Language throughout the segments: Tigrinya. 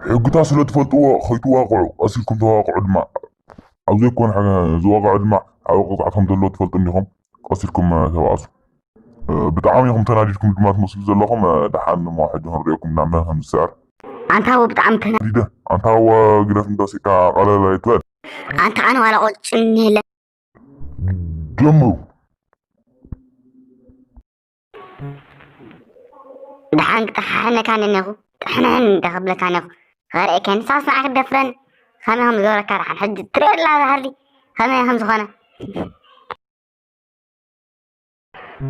ሕግታት ስለ ትፈልጥዎ ከይትዋቕዑ፣ ቀስ ኢልኩም ተዋቕዑ ድማ። ኣብ ዘይኮነ ዝዋቕዐ ድማ ዓቢ ቅፅዓት ከም ዘለዎ ትፈልጡ እንዲኹም። ቀስ ኢልኩም ተባኣሱ። ብጣዕሚ ኢኹም ተናዲድኩም ድማ ትመስሉ ዘለኹም። ደሓን እሞ ሕጂ ክንሪኤኩም ናብ መን ከም ዝስዕር። ኣንታ ወ ብጣዕሚ ተና- ዲደ ኣንታ ወ ግደፍ እንዶ ሲካ ቀለል ኣይትበል። ኣንታ ኣነ ዋላ ቆጭን የለ። ጀምሩ። ደሓን ክጥሓሕነካ ነኔኹ። ጥሕንሕን እንደ ክብለካ ነኹ። ኸርእከ ንሳስ ንዓይ ክደፍረን። ከመይ ከም ዝገበረካ ደሓን ሕጂ ትሪኦ ኣላ ዝሃሊ ከመይ ከም ዝኾነ።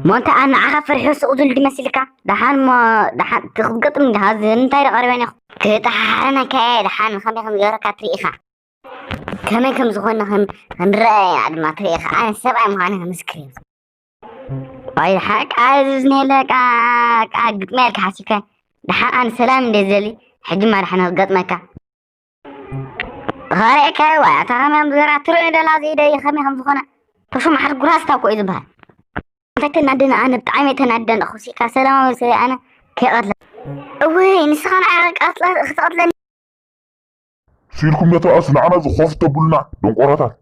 ሞንተ ኣነ ንዓኻ ፍርሒ ስቕ ዝብል ድመሲልካ? ደሓን እሞ ደሓን ክትገጥም እንዲኻ እንታይ ዶ ቀሪበን ኢኹ? ክጥሓሕነካ እየ ደሓን ከመይ ከም ዝገበረካ ትርኢ ኢኻ። ከመይ ከም ዝኾነ ከም ክንረአ ድማ ትርኢ ኢኻ። ኣነ ሰብኣይ ምዃነ ክምስክር እዩ። ኣይ ሓቃ ዝዝኔለ ቃ ቃ ግጥመ ኢልካ ሓሲብካ። ደሓን ኣነ ሰላም እንደ ዝደሊ ሕጂ ማ ደሓን ክገጥመካ። ኸርእካ ዋይ ኣታ ከመይ ከም ዝገራ ትርኢ ደላ ዘይደይ ከመይ ከም ዝኾነ። ተሹም ሓደ ጉራስታ እኮ እዩ ዝበሃል። እንታይ ተናደነ ኣነ ብጣዕሚ ተናደን እኹ ሲካ ሰላማዊ ሰብ ኣነ ከይቐትለ። እወይ ንስኻ ንዓይ ክትቀትለ ክትቐትለኒ። ሲልኩም ነተኣሱ ንዓና ዝኾፍ ተብሉና ደንቆሮታት።